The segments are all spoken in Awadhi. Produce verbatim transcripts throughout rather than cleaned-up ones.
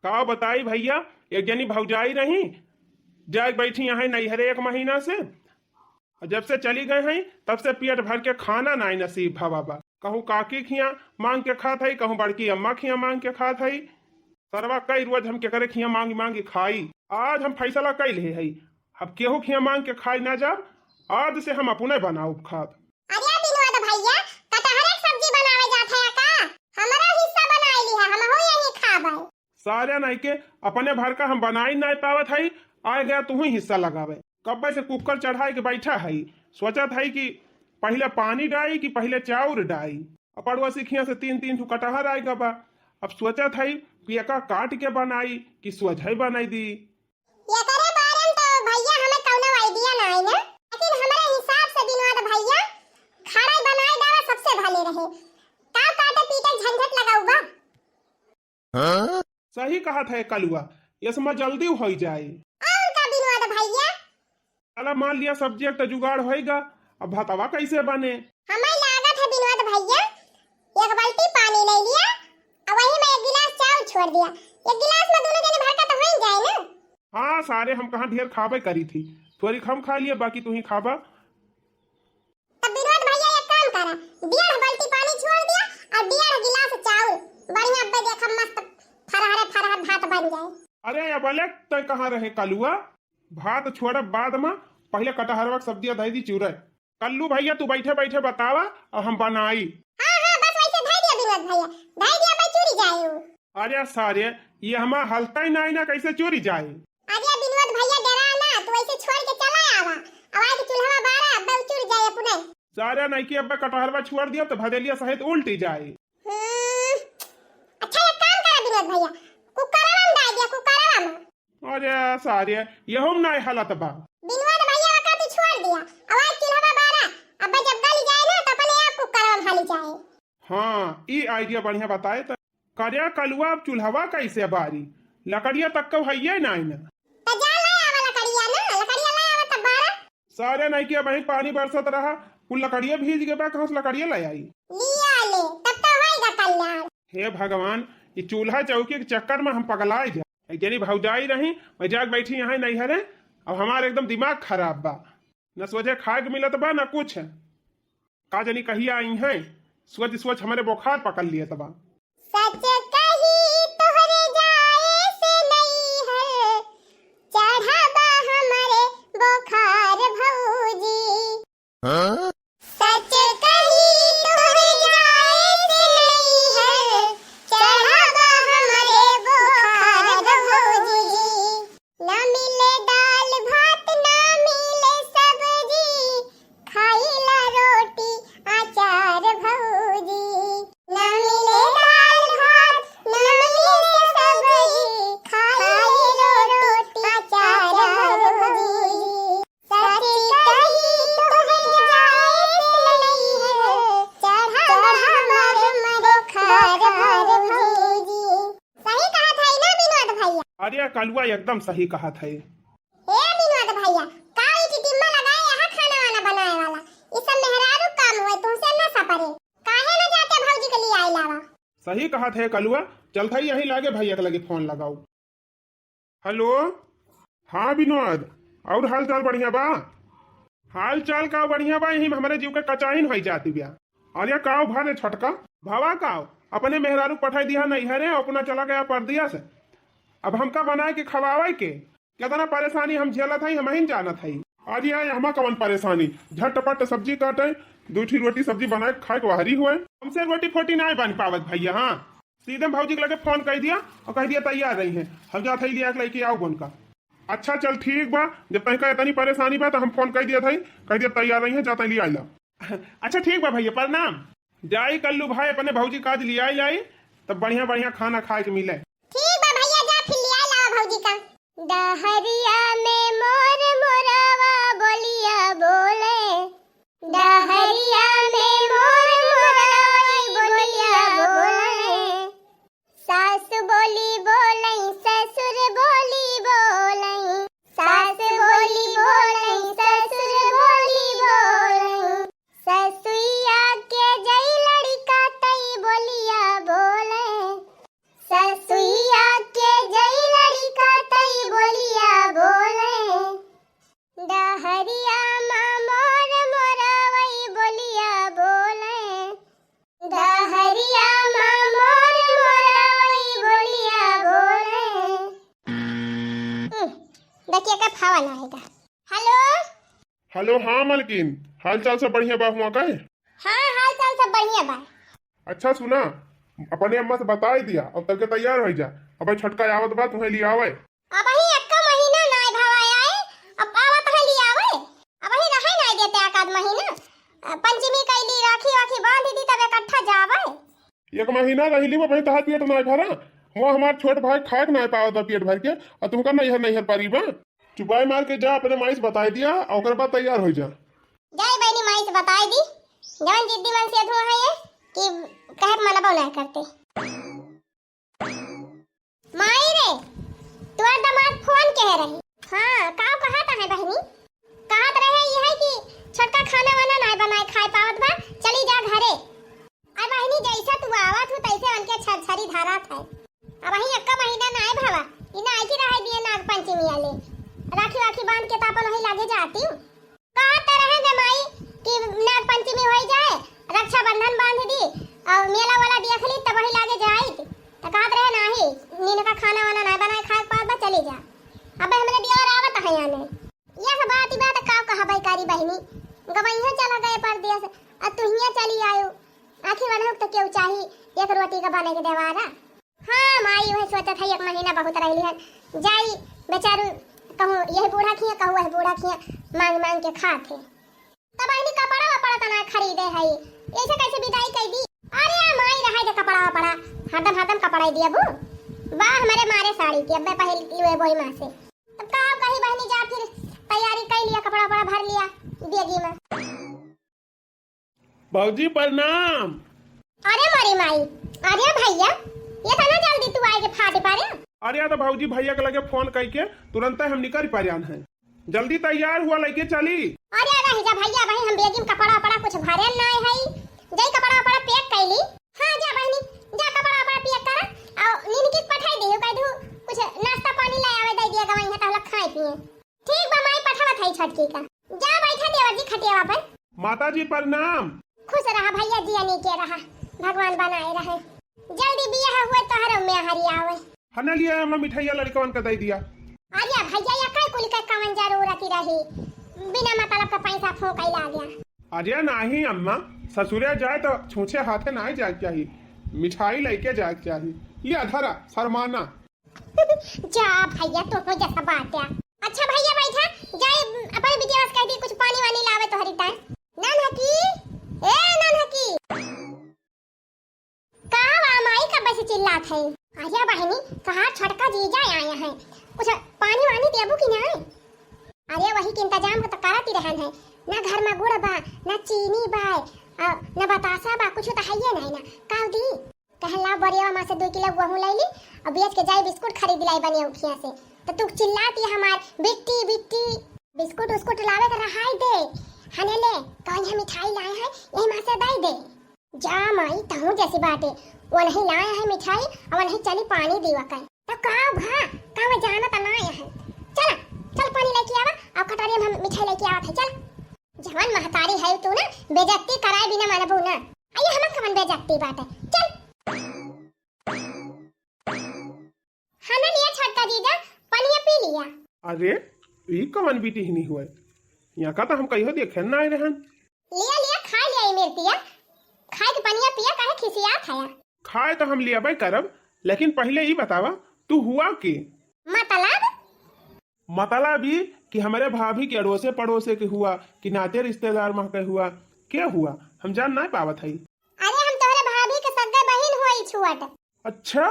का बताई भइया, एक जनी भौजाई रही, जाए बैठी यहाँ नैहरे एक महीना से, और जब से चली गए हैं, तब से पेट भर के खाना नाई नसीब भवा बा। कहूँ काकी खिया मांग के खात हई, कहूँ बड़की अम्मा खिया मांग के खात हई। सरवा कई रोज हम केकरे खिया मांग मांग के खाई। आज हम फैसला कई ले हई, अब केहू खिया मांग के खाई ना जाब, आज से हम अपने बनाउब खाब। अरे विनोद भइया, कटहरे के सब्जी बनावे जात है का? हमरो हिस्सा बनाई लिहा, हमहू यही खाबै। सारे नहीं के अपने भर का हम बनाई नहीं पावत हई, आए गया तू ही हिस्सा लगावे। कब्बे से कुकर चढ़ाई के बैठा हई, सोचत हई कि पहिले पानी डाई कि पहिले चाउर डाई। अब पड़ोसी खिया से तीन तीन ठो कटहर आए गबा। अब सोचत हई कि एका काट के बनाई कि सोझाई बनाई दी। एकरे बारे में तो भइया हमें कौनो idea ना है ना, लेकिन हमरे हिसाब से विनोद भइया खड़ाई बनाए डावा सबसे भले रहे। का काटे पीटे झंझट लगाऊ बा। सही कहत है कलुआ, इसमें जल्दी हो जाए। और का विनोद भइया? चला मान लिया सब्जी एक तो जुगाड़ होएगा, अब भतवा कैसे बने? हमें लागत है विनोद भइया, एक बाल्टी पानी ले लिया और वही में एक गिलास चाउर छोड़ दिया। एक गिलास में दोनों जने भर का तो हो ही जाए ना। हाँ सारे, हम कहाँ ढेर खाबे करी थी, थोड़ी कम खा लिए, बाकी तू ही खाबा। तब विनोद भइया एक काम करा, डेढ़ बाल्टी पानी छोड़ दिया और डेढ़ गिलास चाउर, बढ़िया अब्बे देखा मस्त फरहरे फरहर भात बन जाए। अरे अबले तय कहाँ रहे कलुआ, भात छोड़ब बाद में, पहिले कटहरवा के सब्जी धई दी चूरे। कल्लू भइया तू बैठे बैठे बतावा और हम बनाई। हाँ हाँ, बस वैसे धई दिया विनोद भइया, धई दिया भाई चूरी जाए उ। अरे सारे, ये हमार हलता ही नहीं ना, कैसे चूरी जाए? अरे विनोद भइया डरा ना, तू ऐसे छोड़ के चला आवा, अब आए के चूल्हा बारा, अब्बे उचुर जाए अपने। सारे नहीं कि अब्बे कटहरवा छोड़ दिया तो भदेलिया सहित उल्टी जाए। हम्म, अच्छा एक काम करा विनोद भइया, कुकरवा में डाल दिया, कुकरवा में। अरे सारे, यहू में नहीं हलत बा। विनोद भइया का तू छोड़ दिया, अब आए चूल्हा बारा, अब्बे जब गल जाए ना तो अपने आप कुकरवा में हल जाए। हाँ, ई idea बढ़िया बताए त। करे कलुआ, अब चूल्हवा कैसे बारी? लकड़िया तक के हइये नाई ना। त जा ले आवा लकड़िया ना, लकड़िया ले आवा तब बारा। सारे नहीं कि अबहीं पानी बरसत रहा, कुल लकड़िया भीज गए बा, कहाँ से लकड़िया ले आई? लिया ले, तब तो होएगा कल्याण। हे भगवान, ई चूल्हा चौकी के चक्कर में हम पगलाए जा। एक जनी भौजाई रही, मैं जाके बैठी यहाँ नैहरे, अब हमार एकदम दिमाग खराब बा, न सोझे खाए के मिलत बा न कुछ। का जनी कहिया आई हैं, सोच सोच हमरे बोखार पकड़ लियत बा। सच कही तोहरे जाए से नैहर चढ़ा बा हमरे बोखार भौजी। सच कही तोहरे जाए से नैहर चढ़ा बा हमरे बोखार भौजी। ना मिले दाल भात, ना मिले सब्जी, खाइला रोटी अचार भौजी। ना मिले दाल भात, ना मिले सब्जी, खाइला रोटी अचार भौजी। सच कही तोहरे जाए से नैहर चढ़ा बा हमरे बोखार भौजी। सही कहत है ना विनोद भइया? अरे कलुआ एकदम सही कहत है। ए विनोद भइया, का ई टिटिम्मा लगाए यहाँ खाना वाना बनाए वाला? ई सब मेहरारू काम हुए, तुमसे ना सपरे। काहे ना जाके भौजी के लिए आए लावा? सही कहत है कलुआ, चलत है यही लागे भइया के लगे फोन लगाऊ। हेलो, हाँ विनोद, और हाल चाल बढ़िया बा? हाल चाल का बढ़िया बा, यही में हमरे जीव के कचाहिन होई जाती बिया। अरे काव भा रे छोटका, भवा काव, अपने मेहरारू पठाई दिया नैहरे, अपना चला गया परदेस। अब हमका बनाए के खवावे के, कितना परेशानी हम झेलत हई, हम ही जानत हई। अरे यार, हमा कवन परेशानी, झटपट सब्जी काटे, दू ठी रोटी सब्जी बनाए के खाए के वाहरी हुए। हमसे रोटी फोटी नाई बन पावत भइया। हाँ, सीधे भौजी के लगे फोन कर दिया और कह दिया तैयार रही हैं, हम जात हई लिया के लेके आओ उनका। अच्छा चल ठीक बा, जब तनिका इतनी परेशानी बा तो हम फोन कर दिया था, कह दिया तैयार रही हैं, जाता लिया आइला। अच्छा ठीक बा भइया, प्रणाम। जाई कल्लू भाई अपने भौजी काज लियाई लाई, तब बढ़िया बढ़िया खाना खाए के मिले। ठीक बा भइया, जा फिर लियाई लावा भौजी का। डहरिया में मोर मोरवा बोलिया बोले, डहरिया में मोर मोरवा बोलिया बोले। सास बोली बोलई, ससुर बोली बोलई, सास बोली बोलई, ससुर बोली बोलई। ससुइया के जई लड़िका तई बोलिया बोले, ससुइया के जई बनाएगा। हेलो। हेलो, हाँ मलकिन, हाल चाल सब बढ़िया बा हुआ का? हाँ, हाल चाल सब बढ़िया बा। अच्छा सुना, अपने अम्मा से बताइ दिया, अब तड़के तैयार होइ जा, अब छोटका आवत बा, तुहैं लियावै। अबहीं एक्का महीना नाहीं भवा आए, अब आवत है लियावै। अबहीं रहै नाहीं देते एक आध महीना। अ, पंचमी कइली, राखी वाखी बाँधि दी, तब इकट्ठा जावै। एक महीना रहि ली, अबहीं तहार पेट नाहीं भरा। हुआ हमार छोट भाई खाए के नाहीं पावत बा पेट भर के, अउर तुमका नैहर नैहर परी बा। चुपाई मार के जा, अपने माई से बताइ दिया, अउर ओकर बाद तैयार होइ जा। जाई बहिनी, माई से बताइ दी, जवन जिद्दी मन से धुआं है ये, कि कहे मनबो नाहीं करते। माई रे, तोर दामाद फोन केहे रहे। हाँ, काव कहत आहे बहिनी? कहत रहे इहे कि छोटका खाना वाना नाहीं बनाए खाए पावत बा, चली जा घरे। अरे बहिनी, जैसे तू आवत हू तैसे उनके छरछरी धरत है। अबहीं एक्का महीना नाहीं भवा, ई नाहीं कि रहै दिए नाग पंचमी आले, राखी वाखी बाँध के त अपन वही लागे जाती हूँ। कहत रहे जमाई कि नाग पंचमी होइ जाए, रक्षाबंधन बाँध दी अउर मेला वाला देख ली, तब वही लागे जाइत। त कहत रहे नाहीं, नीन का खाना वाना नाहीं बनाए खाए पावत बा, चली जा। अब हमरे दियार आवत है आने। यह सब बात ही बात, काव कहबै करी बहिनी, गवइहो चला गए परदेस, अउर तुहिया चली आयो। आखिर वनहुक त केहू चाही एक रोटी का बने के देवारा। हाँ माई, उहे सोचत है, एक महीना बहुत रहि लिहन। जाई बेचारू, कहूँ यही बूढ़ा खिया, कहूँ वही बूढ़ा खिया, माँग माँग के खात है। तब बहिनी कपड़ा वपड़ा तना खरीदे है, ऐसे कैसे विदाई कइ दी? अरे आ माई, रहै दे कपड़ा वपड़ा, हरदम हरदम कपड़ा दिया बू। बा हमरे मारे साड़ी के, अब्बे पहिर लुए बोई माँ से। तब का कही बहिनी, जा फिर तैयारी कइ लिया, कपड़ा वपड़ा भर लिया बेगी में। भौजी प्रणाम। अरे मोरी माई, अरे भैया, ये तना जल्दी तू आए के फाटे पारे? अरे, या तो भौजी भैया के लगे फोन कइके तुरंते हम निकल पड़ियान है। जल्दी तैयार हुआ, लइके चली। अरे रह जा भैया, वही हम बेगी में कपड़ा वपड़ा कुछ भरे नाहीं है, जाई कपड़ा वपड़ा पैक कइ ली। हाँ जा बहिनी, जा कपड़ा वपड़ा पैक करा, अउर नीनकी के पठाई दे, कह दू कुछ नाश्ता पानी ले आवे, दे दिया गवाई है, तो हम लोग खाए पिए। ठीक बा माई, पठावत है छोटकी का। जा बैठा देवर जी खटियावा पर। माता जी प्रणाम। खुश रहा भैया, जिया नीके रहा, भगवान बनाए रहे। जल्दी बियाह हुए तोहरो मेहरी आवे। हने लिया हम मिठाइया लड़कवन का दे दिया। अरे भैया, या कई कुल के कवन जरूरत ही रही, बिना मतलब का पैसा फूंकई लाग गया। अरे नाहीं अम्मा, ससुरे जाए तो छूछे हाथे नाहीं जाए के चाही, मिठाई लइके जाए के चाही। लिया धरा, शर्माना। जा भैया, तोहरो जैसा बात है। अच्छा भैया बैठा, जाए अपने बिटिया से कह दी कुछ पानी वानी लावे तोहरी ताई। नन्हकी, ए नन्हकी। का बा माई, कब से चिल्लात है? अरे बहिनी, तोहार छोटका जीजा आए हैं, कुछ पानी वानी देबू कि नाहीं? अरे वही के इंतजाम तो करत ही रहन है, ना घर में गुड़ बा, ना चीनी बा, अ, ना बतासा बा, कुछ तो है ही नहीं ना। का दी? कहला बरियावा माँ से दुइ किलो गहूँ लइ ली अउर बेच के जाई बिस्कुट खरीद लाई बने उखिया से। तो तू चिल्लात ही हमार बिट्टी बिट्टी। बिस्कुट उस्कुट लावे के रहाई दे। हने ले, कौन है मिठाई लाए हैं, यही माँ से दई दे। जा माई, तहूँ जैसी बाटे, वो नहीं लाए हैं मिठाई अउर नहीं चली पानी दीवा कहीं। तो का भा, का मैं जाना तो ना आया है। चला, चल पानी लेके आवा अउर कटोरी में हम मिठाई लेके आवत है, चल। जवन महतारी है तू ना, बेइज्जती कराए बिना मानबू ना। अये हमन कवन बेइज्जती बाटे, चल। हने लिया छोटका जीजा, पनिया पी लिया। अरे, ई कवन बिटिहनी हुए? यहाँ का तो हम कहियो देखे ना आए रहन। लिया, लिया, खा लिया ई मिर्तिया। खाए के पनिया पिया, काहे खिसियात हया? खाए तो हम लियाबे करब, लेकिन पहिले ई बतावा, तू हुआ के? मतलब? मतलब ई कि हमरे भाभी के अड़ोसे पड़ोसे के हुआ, कि नाते रिश्तेदार मह के हुआ, के हुआ? हम जान नाहीं पावत हई। अरे, हम तोहरे भाभी के सगे बहिन हुई छुअट। अच्छा,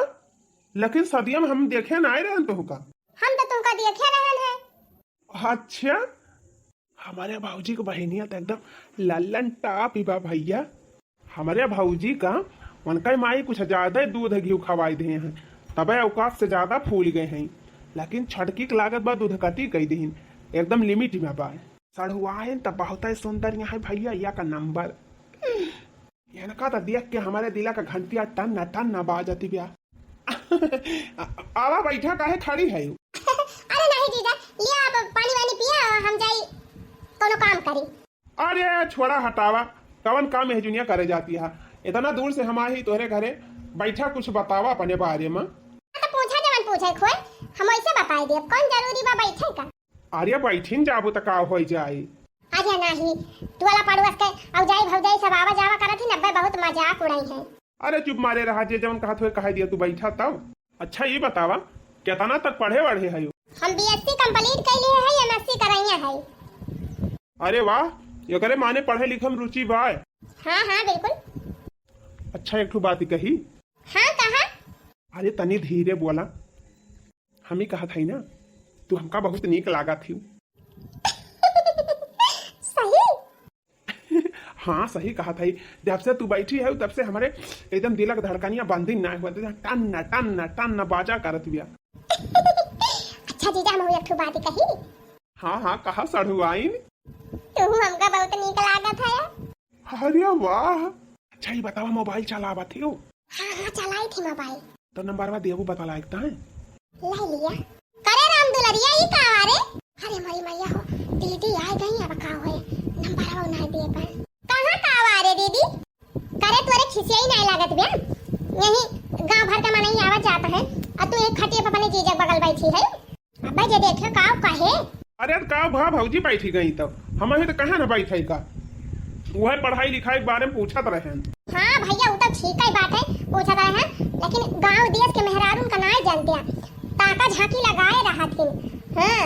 लेकिन सदिया में हम देखे नाहीं रहन तोहका। हम तो तुमका देखे रहन है। अच्छा, हमरे भौजी के बहिनिया तो एकदम लल्लन टाप ही बा भैया। हमरे भौजी का उनका माई कुछ ज्यादा ही दूध घी खवाई दे हैं, तबे औकात से ज्यादा फूल गए हैं। लेकिन छटकी के लागत बा दूध कटी कई दीन, एकदम लिमिट में बा। सढ़ुआइन त बहुत ही सुंदर यहाँ भैया, या का नंबर। इनका त देख के हमरे दिला का घंटिया टन न टन न बाजती ब्या। आवा बैठा, काहे खड़ी है? अरे नहीं जीजा, लिया अब पानी वानी पिया, हम जाई कोनो काम करी। अरे छोड़ा हटावा, कवन काम है जुनिया करे जाती है? इतना दूर से हम आई तोहरे घरे, बैठा कुछ बतावा अपने बारे में। हाँ, तो पूछा जवन पूछे खोए, हम वैसे बताई देब, कौन जरूरी बा बैठे का? अरे बैठिन जाबू त का होइ जाई? अरे नाही, टोला पड़ोस के औ जाई भौजाई सब आवा जावा करत ही, अब्बे बहुत मजाक उड़ाई है। अरे चुप मारे रहा, जे जवन कहत होए कहे दिया, तू बैठा तब। अच्छा ई बतावा, केतना तक पढ़े वढ़े हयो? हम बीएससी complete कइले है, एमएससी करइया है। अरे वाह, एकरे माने पढ़े लिखे में रुचि बा। हाँ हाँ बिल्कुल। अच्छा एक ठो बात कही। हाँ कहा। अरे तनी धीरे बोला, हम ही कहत हई ना, तू हमका बहुत नीक लागत ही। सही? हाँ सही कहत हई, जब से तू बैठी है तब से हमरे एकदम दिलक धड़कनिया बंद ही ना हुआ, टन टन टन बाजा करत बिया। अच्छा जीजा, हम एक ठो बात कही। हाँ हाँ कहा सढ़ुआइन। तू हमका बहुत नीक लागत है। अरे वाह। अच्छा ई बतावा मोबाइल चलावत हो? हाँ हाँ चलाई थी मोबाइल। तो नंबरवा देबू बतला एक ताए। ले लिया। करे राम दुलरिया ई का रे? अरे मरी मैया हो, दीदी आ गई, अब का होए? नंबरवा ना दे पाए। कहाँ का आवा रे दीदी? करे तोरे खिसियाई नाय लागत बे? यही गांव भर के मनई आवत जात है, और तू एक खटिया पे अपने जीजा के बगल बैठी है। अबे जे देखे का कहे। अरे का भा भौजी बैठी गई तब, हम ही तो कहे ना बैठे का, वह पढ़ाई लिखाई के बारे में पूछत रहे। हाँ भैया, वो तो ठीक है बात है, पूछत रहे हैं, लेकिन गांव देश के मेहरारून का नाय जानते हैं, ताका झांकी लगाए रहत हिन। हाँ,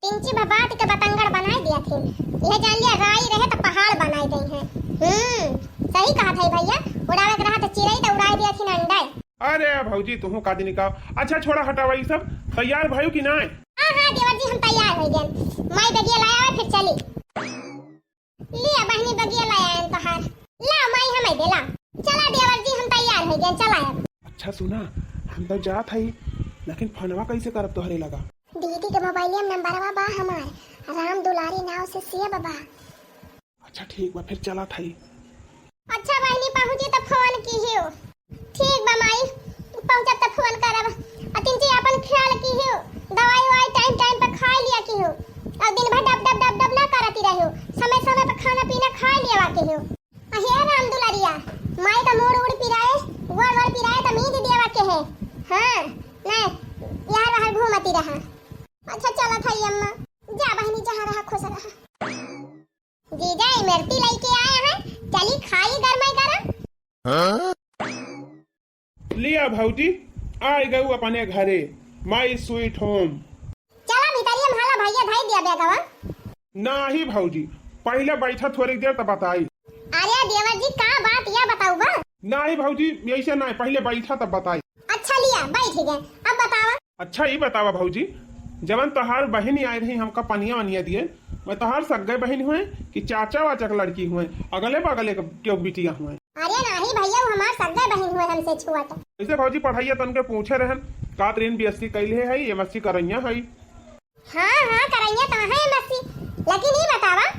तिंची भा बात के बतंगड़ बनाए दिया थी। यह जान लिया, राई रहे तो पहाड़ बनाए दे हैं। हम्म, सही कहा था भैया, उड़ावे के रहा तो चिड़ई तो उड़ाए दिया थी अंडे। अरे भौजी, तुहू का दिन का। अच्छा छोड़ा, हटावा ई सब। तैयार भयू कि नाय? हाँ हाँ देवर जी, हम तैयार हो गए। माई बेगिया लाया है, फिर चली। लिया बहनी, बगिया लाया है तोहार। ला माई, हमें दे ला। चला देवर जी, हम तैयार हो गए, चला अब। अच्छा सुना, हम तो जात हई, लेकिन फोनवा कैसे करब तोहरे लगा? दीदी के मोबाइलिया में नंबरवा बा हमार, राम दुलारी नाव से सेव बा। अच्छा ठीक बा, फिर चलत हई। अच्छा बहिनी, पहुँची त फोन किहियो। ठीक बा माई, पहुँचब त फोन करब। आ तिनची आपन ख्याल किहियो, दवाई ववाई टाइम टाइम पे खाई लिया किहियो। और दिन भर डब डब डब डब ना करती रहियो, समय समय पे खाना पीना खाई लिया किहियो। आ हे राम दुलरिया, माई का मूड़ उड़ पिराए, गोड़ वोड़ पिराए त मीज देवा के है। हाँ, नहीं, यार बाहर घूमती रहा। अच्छा चलत हई अम्मा, जा बहिनी जहाँ रहा खुश रहा। जीजा इमरती लइके आया है, चली खाई गरमाई गरम। हाँ? लिया भौजी, आइ गऊ अपने घरे, my sweet home। चला भीतरिया में हाला भैया, धई दिया बैगवा। नाही भौजी, पहिले बैठा थोड़ी देर तब बताई। अरे देवर जी, का बात या बताऊ बा? नाही भौजी, ऐसे नाही, पहिले बैठा तब बताई। अच्छा लिया, बैठ गए, अब बतावा। अच्छा ई बतावा भौजी, जवन तोहार बहिन आए रही हमका पनिया वनिया दिए, मैं तोहार सग्गे बहिन हुए कि चाचा वाचा के लड़की हुए, अगले बगले के केहू बिटिया हुए? अरे नाही भैया, वो हमार सग्गे बहिन हुए हमसे छुअत। ऐसे भौजी पढ़ाइया तन के पूछे रहन, का त इन बीएससी कैले है, एमएससी करैया है? हाँ हाँ करैया तो है एमएससी, लेकिन ई बतावा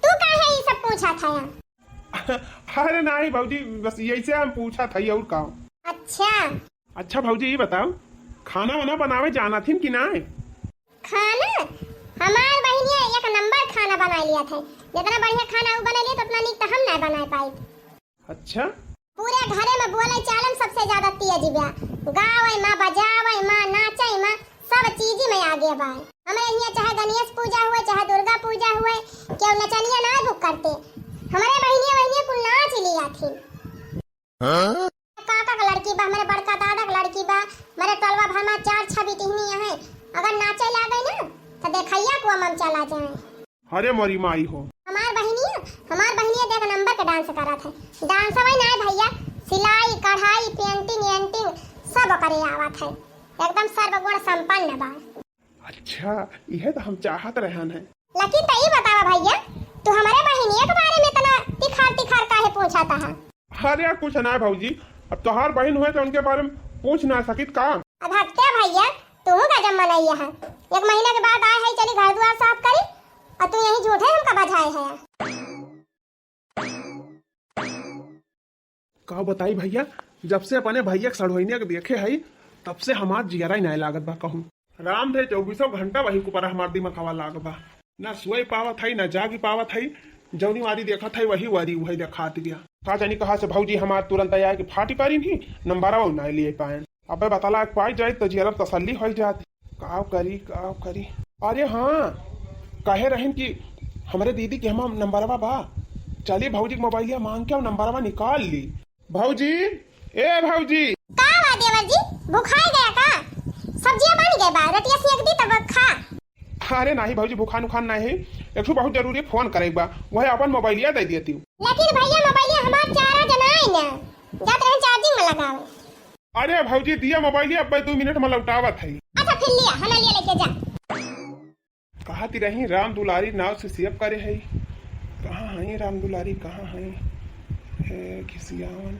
तू काहे ई सब पूछा था यहाँ? अरे नाही भौजी, बस यही से हम पूछा था, और का। अच्छा। अच्छा भौजी, ई बताओ, खाना वाना बनावे जाना थिन कि नाय? खाना? हमार बहिनिया एक नंबर खाना बनाई लिया था। जितना बढ़िया खाना उ बनाई लिया, उतना नीक तो हम ना बनाए पाई। अच्छा। पूरे घरे में बोले चाले में सबसे ज्यादा तेज बा। गावे में, बजावे में, नाचे में, सब चीज में आगे बा। हमरे हियां चाहे गणेश पूजा हुए, चाहे दुर्गा पूजा हुए, केहू नचनिया ना बुक करते। हमरे बहिनिया, बहिनिया कुल नाच लिया थी। हाँ? काका के लड़की बा, हमरे बड़का दादा के लड़की बा, हमरे टोलवा भर में चार छह बिटिहनी है। अगर नाचे लागे ना, तो देखैया कुआ में चला जाए। अरे मोरी माई हो। हमार बहिनिया, हमार बहिनिया देख नंबर के डांस करत है। डांस वही ना है भैया, सिलाई, कढ़ाई, पेंटिंग, एंटिंग सब करे आवत है। एकदम सर्वगुण संपन्न बा। अच्छा, इहे तो हम चाहत रहन है। लेकिन तो ई बतावा भैया, तू हमरे बहिनिया के बारे में इतना तिखार तिखार काहे पूछत है? अरे यार, कुछ ना है भौजी, अब तोहार बहिन हुए तो उनके बारे में पूछ ना सकित का? अब हत्या भैया, तू का जब मनैया है, एक महीना के बाद आए है, चली घर द्वार साफ करी, और तू यही झूठे हमका बजाए है। का बताई भैया, जब से अपने भैया के सढ़ुआइनिया के देखे हई, तब से हमार जियरा ही नाय लागत बा कहूँ। राम धे चौबीसों घंटा वही के ऊपर हमार दिमागवा लाग बा। ना सोए पावत हई, ना जागी पावत हई, जौनी वारी देखत हई, वही वारी उहई देखात बिया। का जानी कहाँ से भौजी हमार तुरंत आया कि फाटी पारी नहीं, नंबरवा ना लिए पाए। अबे बतला के पाई जाए तो जियरा तसल्ली होई जात। काव करी, काव करी। अरे हाँ, कहे रहिन कि हमरे दीदी के हमा नंबरवा बा, चली भौजी के मोबाइलिया मांग के और नंबरवा निकाल ली। भौजी, ए भौजी। का बा देवर जी, भुखाए गया का? सब्जिया बन गए बा, रोटिया सेक दी तब खा। अरे नाही भौजी, भुखान उखान नाही, एक ठो बहुत जरूरी फोन करे बा, वह अपन मोबाइलिया दे दिया तू। लेकिन भैया मोबाइलिया हमार चारा जनाई ना, जात रहे चार्जिंग में लगावे। अरे भौजी, दिया मोबाइलिया, अब दो मिनट में लौटावत है। अच्छा फिर लिया, हना लिया लेके जा। कहा ती रही राम दुलारी नाव से सेव करे है। कहाँ है राम दुलारी, कहाँ है? ए, खिसियावन,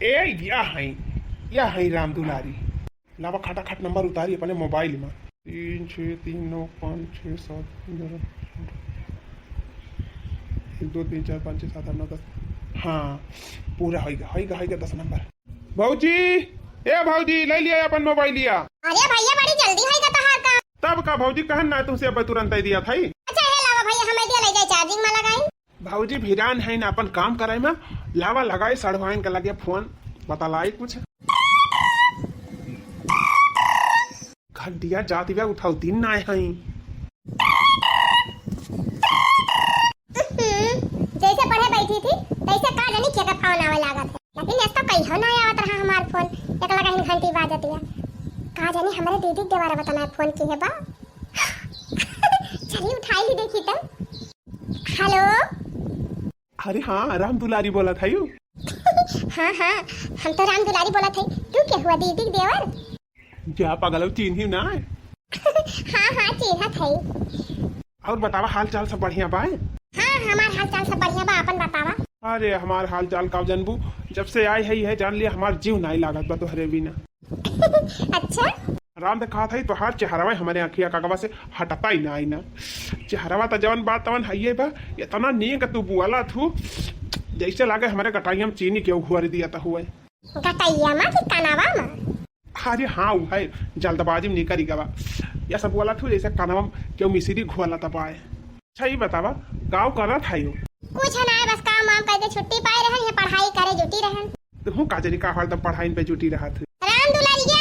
ए, या है, या है राम दुलारी। लावा खटाखट नंबर उतारी अपने मोबाइल में। तीन छः तीन नौ पाँच छः सात ग्यारह, एक दो तीन चार पाँच छः सात आठ नौ दस। हाँ, पूरा होइगा, होइगा, होइगा दस नंबर। भौजी, ए भौजी, ले लिया अपन मोबाइलिया। अरे भैया, बड़ी जल्दी होइगा तोहार का। तब का भौजी, कहन ना तुमसे अब तुरंत ही दिया था। अच्छा, हे लावा भैया, हम दिया ले जाए चार्जिंग में लगाई। भौजी भिरान है ना अपन काम करे में, लावा लगाई सड़वाइन के लगे फोन, बतलाई कुछ। घंटिया जात बा, उठावती ना है। हम्म, जैसे पढ़े बैठी थी, तैसे का जानी केकर फोन आवे लागत है। लेकिन ऐसा कहियो ना आवत रहा हमार फोन, एक लगा ही घंटी बाजत बा। का जानी हमरे दीदी के देवरवा तना फोन किहे बा। चली उठाई ली देखी तो। हेलो। अरे हाँ, राम दुलारी बोलत है यू। हाँ, हाँ, हम तो राम दुलारी बोलत है। तू के हुआ दीदी के देवर? जा पगलऊ, चीन्ही ना। हाँ, हाँ, चीन्हत है। और बतावा, हाल चाल सब बढ़िया बा? हाँ, हमार हाल चाल सब बढ़िया बा, अपन बतावा। अरे, हमार हाल चाल का जनबू, जब से आई है, यह जान लिया, हमार जीव नाई लागत बा तोहरे बिना। अच्छा। राम देखा था, तोहार चेहरवा हमरे आँखिया का अगवा से हटता ही ना, आई ना। चेहरवा तो जवन बा तवन हइये बा, इतना नीक तू बुआला थू, जैसे लागे हमरे गटाइया में चीनी के घुआरी दिया था हुए। गटाइया में कि कनावा में? अरे हाँ, उ है, जल्दबाजी में निकल गवा। या सब बोला थू जैसे कनावा में केहू मिश्री घोला दबाए। अच्छा, ई बतावा, काव करत है यो? कुछ ना, बस काम वाम करके छुट्टी पाए रहन, ये पढ़ाई करे जुटी रहन। तुहूँ का जानी का हरदम पढ़ाई पे जुटी रहत है। राम दुलारिया,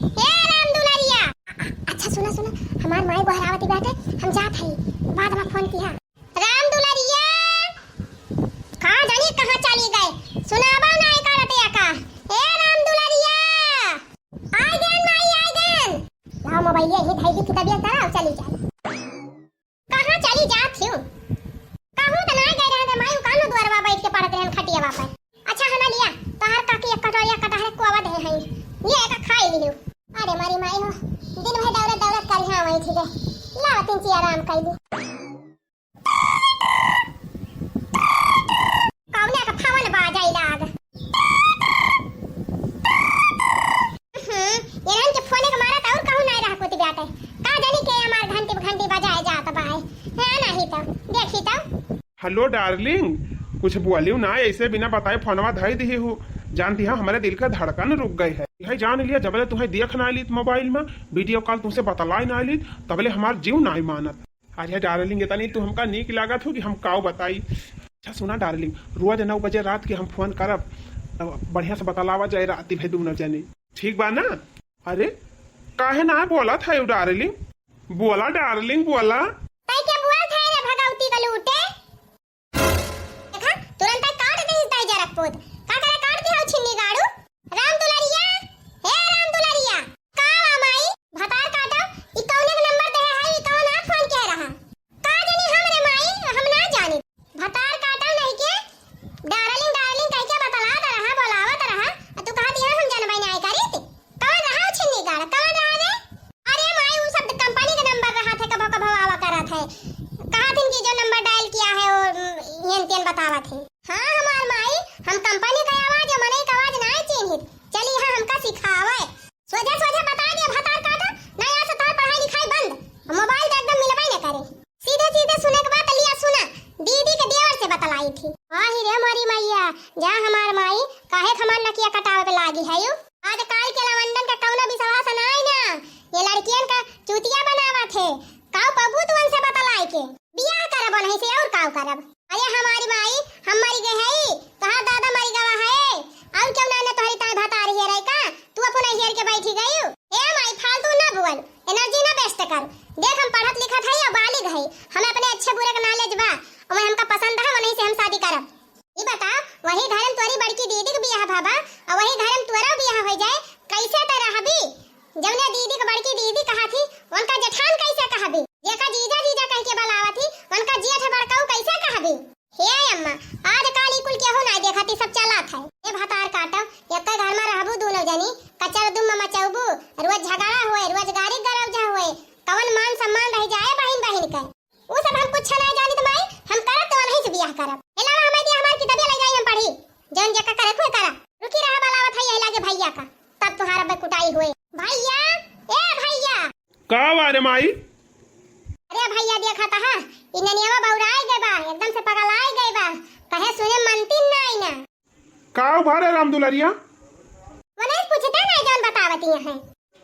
ए राम दुलारिया। अ-, अच्छा सुना, सुना, हमार माई गोहरावती बाटे, हम जात हई, बाद में फोन किहा। राम दुलारिया, का जानी कहाँ चली गए, सुनावा ना एका रतिया का। ए राम दुलारिया, आ गए माई, आ गए। लाओ मोबाइलिया ही धई दी, किताबिया कराओ, चली जाए। कहाँ चली जात हियो? कहूँ त ना गए रहे रे माई, उ कानो दुआरवा बैठ के पढ़त रहन खटियावा पर। अच्छा हना लिया, तोहार काकी एक कटोरिया कटहरे कोवा दे हई, ये एका खाई लियो। अरे मारी माई हो, दिन भर दौड़त दौड़त करिहा वही थी रे, लावा तीन ची आराम कर ली। कौने का फोन बाजाई लाग। हम्म, इन्हन के फोने के मारा त और कहूँ नाई रहा कुछ बाटे। का जानी के हमार घंटी घंटी बजाए जात बाए। हाँ, नहीं तो, देखी तो। हेलो डार्लिंग, कुछ बोलियो ना, ऐसे बिना बताए फोनवा धई दिही हूँ। जानती है, हमारे दिल का धड़कन रुक गई है। यही जान लिया, जबले तुम्हें देख ना ली मोबाइल में, वीडियो कॉल तुमसे बतलाई ना ली, तबले हमार जीव नाई मानत। अरे डार्लिंग, इतनी तू हमका नीक लागत हो कि हम काव बताई। अच्छा सुना डार्लिंग, रोज नौ बजे रात के हम फोन करब, तब बढ़िया से बतलावा जाए रात भर दोनों जने, ठीक बा ना? अरे काहे ना बोलत है डार्लिंग, बोला डार्लिंग बोला। तै के बोलत है रे भगवती का लूटे? देखा, तुरंत काट दे इस दाई जरक पोत। का करे काट दे हो छिन्नी गाड़ू? राम दुलारिया, हे राम दुलारिया, का बा माई? भतार काटो, ई कौने के नंबर दे है, ई कौन आ फोन के रहा? का जानी हम रे माई, हम ना जानी। भतार काटो नहीं के, डार्लिंग डार्लिंग कह के बतलात रहा, बोलावत रहा, आ तू कहत यहाँ हम जनबै नाई करीत। कौन रहा उ छिन्नी गाड़, कौन रहा रे? अरे माई, उ सब कंपनी के नंबर रहा थे, कभो कभो आवा करा थे। कहा थिन कि जो नंबर डायल किया है वो, उम, येन तेन बतावा थे। हाँ हमार माई, हम कंपनी का आवाज और मनई का आवाज नाई चिन्हित। चली हाँ हमका सिखावे। सोझे सोझे बता दे भतार काटा, नहीं आ सतार पढ़ाई लिखाई बंद। मोबाइल तो एकदम मिलबे न करे। सीधे सीधे सुने के बात लिया सुना, दीदी के देवर से बतलाई थी। आही रे मोरी मैया, जा हमार माई, काहे हमार नकिया कटावे पे लागी है यू? आज काल के लवंडन का कौनो विश्वास नाई ना, ये लड़कियन का चूतिया बनावा थे। काऊ पबू तुवन से बतलाई के बियाह करब नहीं से और काऊ करब? अरे हमारी माई, हम मरी गए है, तोहार दादा मरी गवा है, और क्यों ना, ना तोहरी ताई भतारी हेरे का, तू अपन हेर के बैठी गई। दीदी के बियाह भवा, अउ वही घर में तोरो बियाह होइ जाए, कैसे त रहबी? जौने दीदी के बड़की दीदी कहा थी, उनका जेठान कैसे कहबी? जेका जीजा जीजा कह के बलावा थी, उनका जेठ बड़काऊ कैसे कहबी? हे अम्मा, आजकाल ई कुल केहू नाई देखत, ई सब चलत है। ए भतार काटो, एक्के घर में रहबू दूनो जनी, कचर दुम मचौबू, रोज झगड़ा होए, रोज गारी गरौजा होए, कवन मान सम्मान रह जाए बहिन बहिन के? उ सब हम कुछ नाई जानित माई, हम करब तो नहीं से बियाह करब। एलावा हमार दिया हमार किताबे ले जाई हम पढ़ी, जौन जेका करे खुए करा। रुकी रहा बलावत है यही लागे भैया का, तब तुहार अब कुटाई होए। भैया, ए भैया। का बा रे माई? अरे भैया, देखा तहा, ई ननियावा बौराए गए बा, एकदम से पगलाए गए बा, कहे सुने मनती नाई ना। का भा रे राम दुलरिया? मने पूछते नाई जौन बतावती है।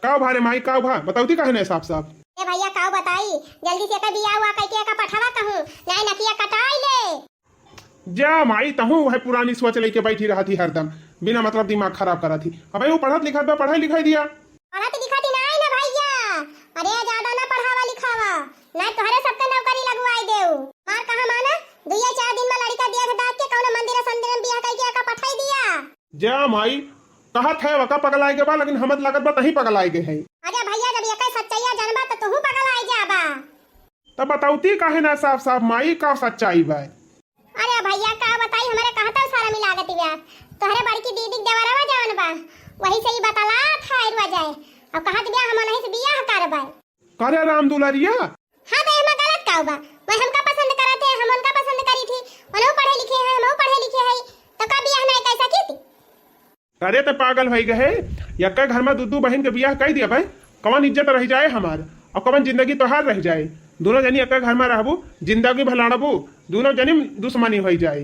का भा रे माई, का भा? बतावती काहे नाई साफ साफ? ए भैया, का बताई, जल्दी से एकर बियाह हुआ कह के एका पठावा कहूँ, नाई नकिया कटाई ले। जा माई, तहूँ वह पुरानी सोच लेके बैठी रहत ही हरदम, बिना मतलब दिमाग खराब करत ही। अबे वो पढ़त लिखत बा, पढ़ाई लिखाई दिया। पढ़त लिखत ही नाई ना भैया, अरे ज्यादा ना पढ़ावा लिखावा, नाई तोहरे सबके नौकरी लगवाई देऊ। मार कहा माना, दुइया चार दिन में लड़का देख दाख के कौनो मंदिर संदिर में बियाह कह के एका पठाई दिया। जा माई, कहत है वका पगलाए के बा, लेकिन हमत लागत बा तहीं पगलाए के है। अरे भैया, जब एकर सच्चाइया जानबा त तोहू पगलाए जाबा। तब बतावती काहे ना साफ साफ माई, का सच्चाई बा? अरे भैया, का बताई, हमरे कहता सारा मिला के तिव्या। तोहरे बड़की दीदी के देवरवा जवन बा, वही से ही बतलात है रुआ जाए। अब कहत बिया हम नहीं से बियाह करबे। करे राम दुलरिया? हाँ, तो एमा गलत का बा? वह हमका पसंद करत है, हम उनका पसंद करी थी। उनहु पढ़े लिखे हैं, हमहु पढ़े लिखे हैं, तो का बियाह नहीं कर सकी थी? अरे, ते पागल होई गए? यक्का घर में दू दू बहिन के बियाह कर दिया भाई, कवन इज्जत रह जाए हमार और कवन जिंदगी तोहार रह जाए? दोनों जनी यक्का घर में रहबू, जिंदगी भर लड़बू, दोनों जनी में दुश्मनी होई जाए।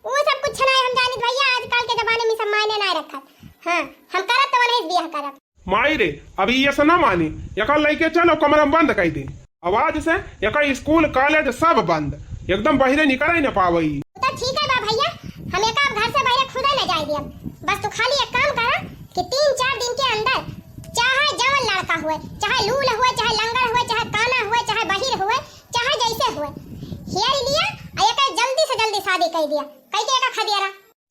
वो सब कुछ नहीं हम जानित भैया, आजकल के जमाने में सब मायने नहीं रखत। हाँ, हम करब तो नहीं बियाह करब। माई रे, अभी ये से ना मानी, एका लइके चल और कमरा में बंद कर दे। आवाज से एका स्कूल कॉलेज सब बंद, एकदम बहिरे निकले न पावई। तो ठीक है बा भैया, हम एका अब घर से बहिरे खुदे न जाए दियब। बस तू खाली एक काम करा कि तीन चार दिन के अंदर चाहे जवन लड़का हुए, चाहे लूल हुए, चाहे लंगड़ हुए, चाहे काना हुए, चाहे बहिर हुए, चाहे जैसे हुए, हेर लिया और एका जल्दी से जल्दी शादी कर दिया, कह के एका खदेरा।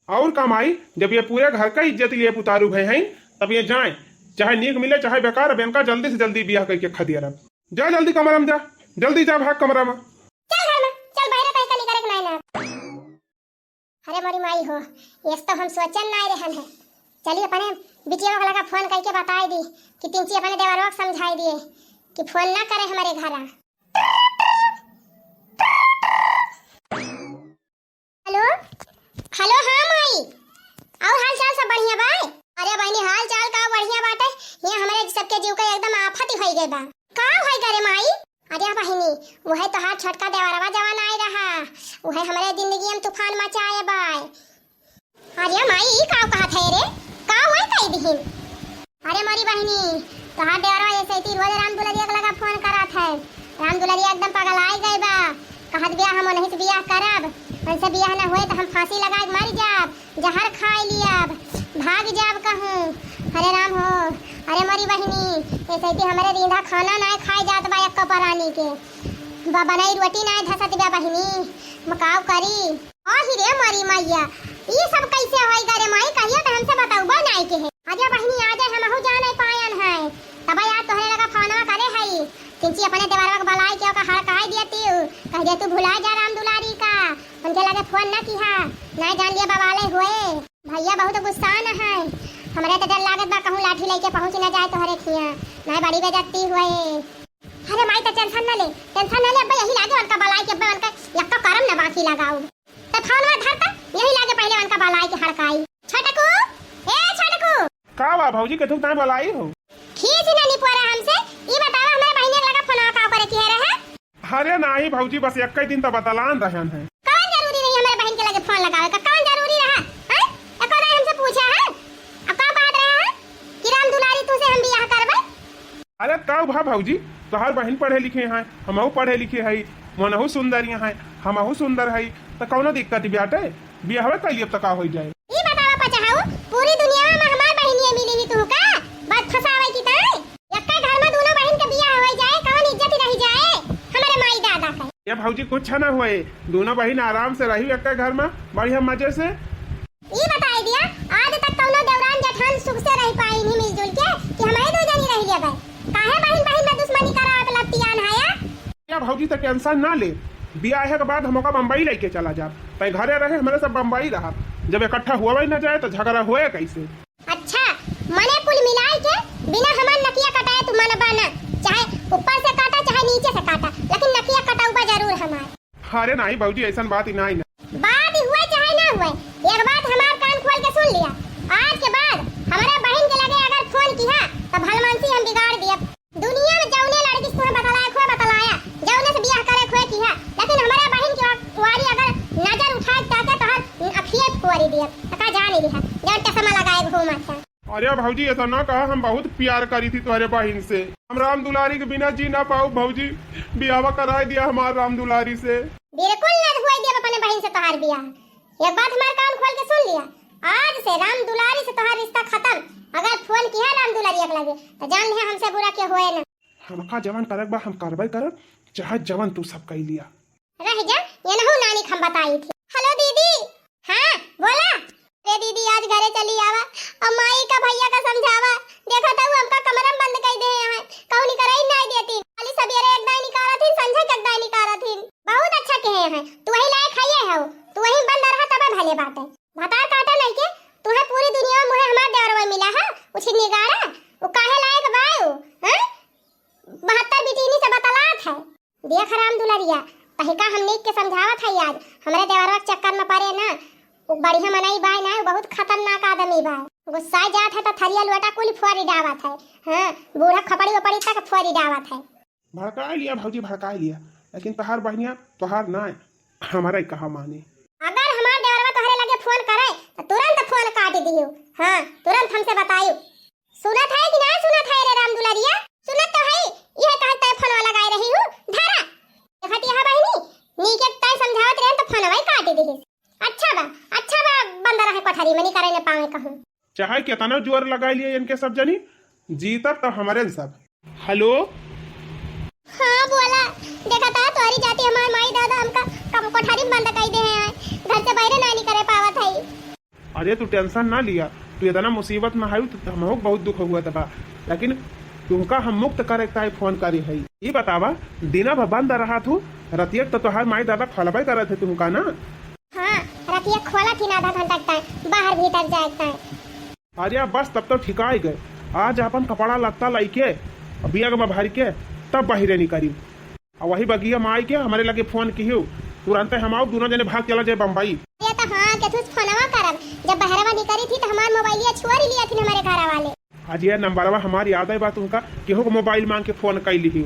और का माई, जब ये पूरे घर का इज्जत लिए पुतारू भए हैं, तब ये जाए, चाहे नीक मिले चाहे बेकार, अब इनका जल्दी से जल्दी बियाह करके खदेरब। जा जल्दी कमरा में जा, जल्दी जा भाग कमरा में। चल घर में, चल बहिरे कहीं का निकरे के नाई ना। अरे मोरी माई हो, ये तो हम सोचन नाई रहन है। चली अपने बिटिया के लगा फोन करके बताई दी कि तिनची अपने देवरवा के समझाई दिए कि फोन ना करे हमारे घर। हेलो, हेलो, हाँ माई, और हाल चाल सब बढ़िया बा? अरे बहिनी, हाल चाल का बढ़िया बाटे, ये हमरे सबके जीव का एकदम आफत ही होई गए बा। का होई गए रे माई? अरे बहिनी, वह तोहार छोटका देवरवा जवान आए रहा, वह हमरे जिंदगी में तूफान मचाए बा। अरे माई, ई का कहत है रे? का होई कई दिहिन? अरे मोरी बहिनी, तोहार देवरवा ऐसे ही रोज राम दुलरिया के लगा फोन करत है। राम दुलरिया एकदम पगलाए गए बा। कहत बिया हम उन्हीं से बियाह करब, उनसे बियाह न होए तो हम फांसी लगा के मर जाब, जहर खाए लियब, भाग जाब कहूँ। अरे राम हो, अरे मोरी बहिनी, ऐसे ही हमरे रींधा खाना ना खाए जात बा एक्को परानी के। ब-, बनाई रोटी ना धसत बा बहिनी, मकाव करी। आही रे मोरी मैया, ई सब कैसे होई गा रे माई? कहिया त हमसे बतौबो नाई के है। आजा बहिनी, आजा, हमहू जाने पायन है। तब यार तोहरे लगा फोनवा करे हई। तिनची अपने देवरवा के बलाई के ओका हड़काई दिया तू। कह दिया तू भुला जा राम दुलारी का। उनके लगे फोन न किहा। नाई जान लिया बवाले हुए। भैया बहुत गुस्सा न है। हमरे तो डर लागत बा कहूँ लाठी लेके पहुँच न जाए तोहरे खिया। नाई बड़ी बेइज्जती हुए। अरे माई, त टेंशन न ले, टेंशन न ले, अब्बे यही लागे उनका बलाई के, अब्बे उनका यक्का करम न बाकी लगाऊ। त फोनवा धर त, यही लागे पहले उनका बलाई के हड़काई। छोटकू, ए छोटकू। का बा भौजी, केथुक ताई बलाई हो? खींच न निपोरा हमसे, ई बतावा हमरे बहिनिया के लगा फोनवा का करे के रहे? अरे नाही भौजी, बस एक्के दिन त बतलान रहन है। कौन जरूरी रही हमरे बहिन के लगे फोन लगावे का, कौन जरूरी रहा? हैं? एको दाई हमसे पूछा है? अब का बात रहा है कि राम दुलारी तू से हम बियाह करबे? अरे तब भा भौजी, तोहार बहिन पढ़े लिखे हैं, हमहू पढ़े लिखे हई, मनहू सुंदर यहाँ है, हमहू सुंदर हई, त कौनो दिक्कत बाटे? बियाहवे कर लियब त का होई जाए? ई बतावा पचहाऊ, पूरी दुनिया में हमार बहिनिया मिली ही तू का? बात फंसावे की ताई? यक्का घर में दोनों बहिन के बियाह होई जाए, कौन इज्जत रह जाए हमरे माई दादा के? ए भौजी, कुछ ना होए, दोनों बहिन आराम से रही यक्का घर में, बढ़िया मजे से। ई बताई दिया, भौजी, त tension ना ले, बियाहे के बाद हम ओका बम्बई लइके चला जाब। तै घरे रहे, हमरे सब बम्बई रहब। जब इकट्ठा होवै न जाए, त झगड़ा होए कैसे? अच्छा, मने कुल मिलाइ के बिना हमार नकिया कटाए तू मनबा ना। चाहे ऊपर से काटा, चाहे नीचे से काटा, लेकिन नकिया कटउबा जरूर हमार। अरे नाहीं भौजी, अइसन बात ही नाहीं ना। बात ही हुए चाहे ना हुए, एक बात हमार कान खोल के सुन लिया। आज के बाद हमरे बहिन के लगे अगर फोन किहा, त भलमानसी हम बिगाड़ दियब। दुनिया में जउने लड़की से तुहें बतलाए, खोए बतलाया, जउने से बियाह करे, खोए किहा, लेकिन हमरे बहिन के वा-, वारी अगर नजर उठाए, ताके तोहर अखिए फोरी दियब। त का जानी लिहा, जौन चश्मा लगाए घूमत है। अरे भौजी, अइसा ना कहा, हम बहुत प्यार करी थी तोहरे बहिन से। हम राम दुलारी के बिना जी ना पाउब भौजी, बियाहवा कराए दिया हमार राम दुलारी से। बिल्कुल ना हुए दियब अपने बहिन से तोहार बियाह। एक बात हमार कान खोल के सुन लिया, आज से राम दुलारी से तोहार रिश्ता खतम। अगर फोन किहा राम दुलारिया के लगे, त जान लिहा हमसे बुरा केहू होए ना। हमका जवन करक बा हम करबै करब, चाहे जवन तू सब कइ लिया। रह जा, एनहू नानी के हम बताई थी। हेलो दीदी। हाँ, बोला। अरे दीदी, आज घरे चली आवा, अब माई का भइया का समझावा। देखा त हमका कमरा में बंद कइ देहे हैं, कहूँ निकरइ नाहीं देती। खाली सबेरे एक दाई निकारत हिन, संझा के एक दाई निकारत हिन। बहुत अच्छा केहे हैं, तू वही लायक हइये हउ, तू वही बंद रहा तबे भले बाटे। भतार काटा नाहीं के, तुहे पूरी दुनिया में मुहे हमार देवरवा मिला है, उछिन्नी गाड़ा, उ काहे लायक बाय उ, हैं? बहत्तर बिटिनी से बतलात है। देख राम दुलरिया, तहिका हम नीक के समझावत हई आज, हमरे देवरवा के चक्कर में पड़े ना। उ बढ़िया मनई बाय ना, उ बहुत खतरनाक आदमी बाय। गुस्साए जात है त थरिया लोटा कुल फोरी डावत है। हाँ, बूढ़ा खपड़ी उपड़ी तक फोरी डावत है। भड़काए लिया भौजी, भड़काए लिया, लेकिन तोहार बहिनिया तोहार ना है, हमारा ही कहा माने। अगर हमार देवरवा तोहरे लगे फोन करे त तुरंत फोन काट दियो। हाँ, तुरंत हमसे बतायो। सुनत है कि ना सुनत है रे राम दुलरिया? सुनत तो है, यह कहत तय फोनवा लगाए रही हूँ, धरा। देखत यहाँ बहिनी, नीके तय समझावत रहे त फोनवा ही काट दिहिस। अच्छा बा, अच्छा बा, बंद रहे कोठरी में, निकरे न पावे कहूँ। चाहे केतना जोर लगाए लिए इनके सब जनी, जीतब त हमरे सब। हेलो। हाँ बोला, देखा त तोहरी जाती हमार माई दादा हमका कम कोठरी में बंद कइ देहे हैं, घर से बाहरे ना निकरे पावत है। अरे तू tension ना लिया, तू एतना मुसीबत में हऊ त हमहू के बहुत दुख हुआ त बा, लेकिन तुहका हम मुक्त करे के ताई फोन करी हई। ई बतावा, दिना भर बंद रहा थू, रतिया त तोहार माई दादा खोलबे करत है तुहका ना? हाँ, रतिया खोलत ही ना आधा घंटा के ताई, बाहर भीतर जाए के ताई। अरे बस, तब तो ठिकाई गए, आज अपन कपड़ा लत्ता लइके, बैग में भर के, तब बहिरे निकरी। अउ वही बगिया में आइके हमरे लगे फोन किहू, तुरंते हम आउब, दुनो जने भाग चला जाए बम्बई। अरे त हाँ, केथू से फोनवा करब, जब बहरवा निकरी थी त हमार मोबाइलिया छोरी लिया थी हमरे घर वाले। आज यह नंबरवा हमार याद आए बा तुमका, केहू के मोबाइल मांग के फोन कइ लिहू।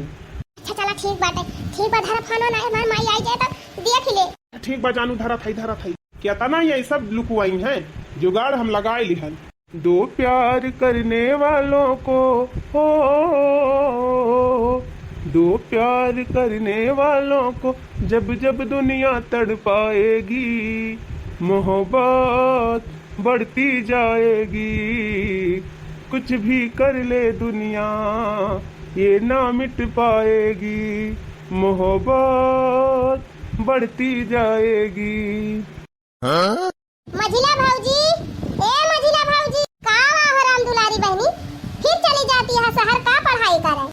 अच्छा चला ठीक बाटे, ठीक बा, धरा फोनो ना, हमार माई आई जाए त देख ले। ठीक बा जानू, धरा थाई, धरा थाई। केतना ही यही सब लुकुआई हैं, जुगाड़ हम लगाए लिहन। दो प्यार करने वालों को, हो, दो प्यार करने वालों को जब जब दुनिया तड़पाएगी, मोहब्बत बढ़ती जाएगी। कुछ भी कर ले दुनिया, ये ना मिट पाएगी, मोहब्बत बढ़ती जाएगी। हाँ? मझिला भौजी, ए मझिला भौजी, का हुआ हो राम दुलारी बहिनी, फिर चली जाती है शहर का पढ़ाई करे?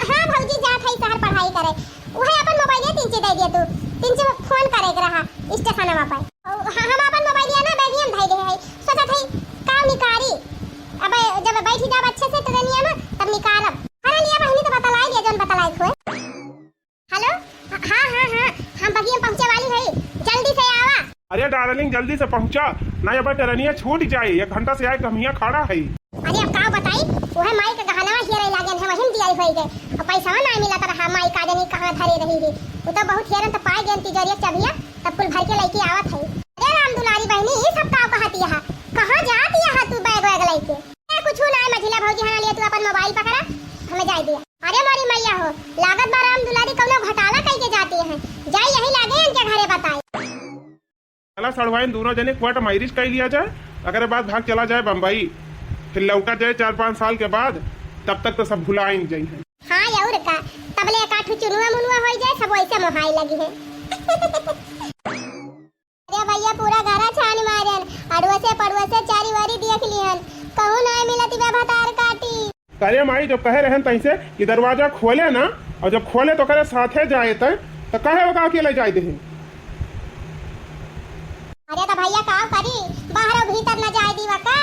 हाँ भौजी, जात है शहर पढ़ाई करे। उहे अपन मोबाइलिया तिनचे दे दिया तू, तिनचे फोन करे के रहा स्टेशनवा पर। अउ ह-, हम अपन मोबाइलिया ना बैगिया में धइले है, सोचत है का निकारी, अब जब बैठी जाब अच्छे से ट्रेनिया में तब निकारब। अरे लिया बहिनी तो बतलाई दिया जौन बतलाई खोए। हेलो, हाँ, हाँ, हाँ, हम बगिया पहुँचे वाली हई, जल्दी से आवा। अरे डार्लिंग, जल्दी से पहुँचा, ना अब ट्रेनिया छूट जाए, एक घंटा से आए कमिया खड़ा है। अरे अब का बताई, वह माई के गहनवा हेरे लागेन है, वही में दियाई होई गए, और पैसा ना मिला रहा, माई का जानी कहाँ धरे रही है, वो तो बहुत हेरन तो पाए गए तिजोरिया चबिया, तब कुल भर के लेके आवत है। अरे राम दुलारी बहिनी, ये सब का कहत यहाँ, कहाँ जात यहाँ तू बैग वैग लेके? ए, कुछ ना है मझिला भौजी, हाँ लिया तू अपन मोबाइल पकड़ा, हमें जाए दिया। अरे मोरी मैया हो, लागत बा राम दुलारी कौनो घोटाला कइके जाती हैं। जाई यही लागे इनके घरे बताई। चला सड़वाइन दोनों जने कोर्ट मैरिज कर लिया जाए, अगर बाद भाग चला जाए बम्बई, फिर लौटा जाए चार पाँच साल के बाद, तब तक तो सब भुलाइन जाई हैं। हाँ और का, तबले एक आठू चुनुआ मुनुआ हो जाए, सब वैसे मोहाई लगी है। अरे भैया, पूरा घरा छान मारन, अड़ुआ से पड़ुआ से चारी वारी देख लिहन, कहूँ नाय मिलत बा भतार काटी। अरे माई, जो कहे रहन तैसे कि दरवाजा खोले ना, और जब खोले तो करे साथे जाए तय, तो काहे ओका अकेले जाए देहे? अरे तो भैया का करी, बाहर भीतर न जाए दीवा का?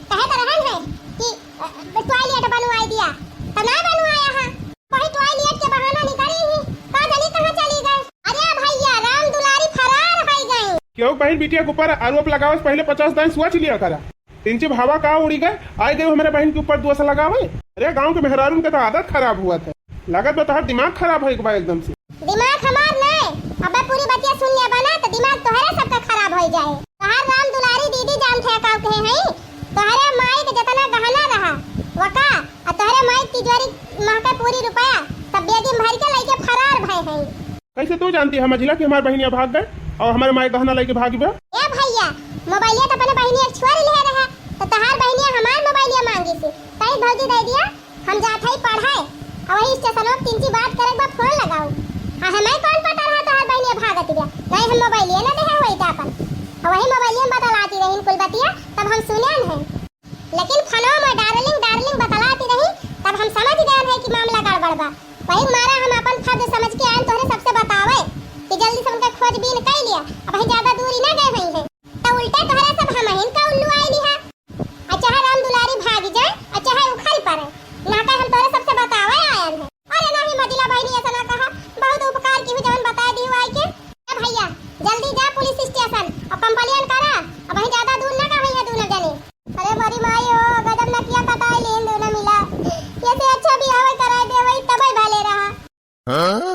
कहे तो रहन है कि, अ, टॉयलेट बनवाई दिया, तो ना बनवाया है। वही टॉयलेट के बहाना निकली ही, का जानी कहाँ चली गए। अरे भैया, राम दुलारी फरार हो गए। केहू बहिन बिटिया के ऊपर आरोप लगावे से पहले पचास दाईं सोच लिया करा। तिनची भावा का उड़ी गए, आए गए हमारे बहिन के ऊपर दोष लगावे। अरे गाँव के मेहरारून के तो आदत खराब हुआ था। लागत बा तोहार दिमाग खराब हो गवा एकदम से। दिमाग हमार नहीं, अबे पूरी बतिया सुन ले बना तो दिमाग तोहरे सबका खराब हो जाए। तोहार राम दुलारी दीदी जान थे का कहे हैं, तोहरे माई के जितना गहना रहा वका, और तोहरे माई के तिजोरी महके पूरी रुपया सब बेगी में भर के लेके फरार भय हैं। कैसे तू जानती है मझिला कि हमार बहिनिया भाग गए और हमारे माई गहना लेके भागी बा? ए भैया, मोबाइलिया तो अपने बहिनिया छोड़ ले रहा, तो तोहार बहिनिया हमार मोबाइलिया मांगी सी, कहीं भौजी दे दिया, हम जात हई पढ़े, और वही स्टेशन पर तिनची बात करे बा, फोन लगाऊ। आ हमें कौन पता रहा तोहार बहिनिया भागत बा, नहीं हम मोबाइलिया ना देहे होई त अपन, और वही मोबाइलिया में बतलाती रही कुल बतिया, तब हम सुने हैं। लेकिन फोनवा में डार्लिंग डार्लिंग बतलाती रही, तब हम समझ गए हैं कि मामला गड़बड़ बा। वही मारा हम अपन फर्ज समझ के आए तोहरे सबसे बतावे कि जल्दी से उनका खोजबीन कर लिया। अब वही ज्यादा दूरी ना गए हुई है, तो उल्टे तोहरे सब हम हिन का उल्लू आए लिहा। आ चाहे राम दुलारी भाग जाए, आ चाहे उखड़ पड़े, ना कहे हम तोहरे सबसे बतावे आयल है। अरे नहीं मझिला बहिनी, ऐसा ना कहा, बहुत उपकार की हुई जवन बता दी हुआ के। ए भैया, जल्दी जा पुलिस स्टेशन और कंप्लेन करा, अब वही ज्यादा दूर ना गए हुई है दोनों जने। अरे मोरी माई हो, गजब नकिया कटाई लेन दोनों मिला। ये से अच्छा बियाह कराई दे, वही तबई भले रहा।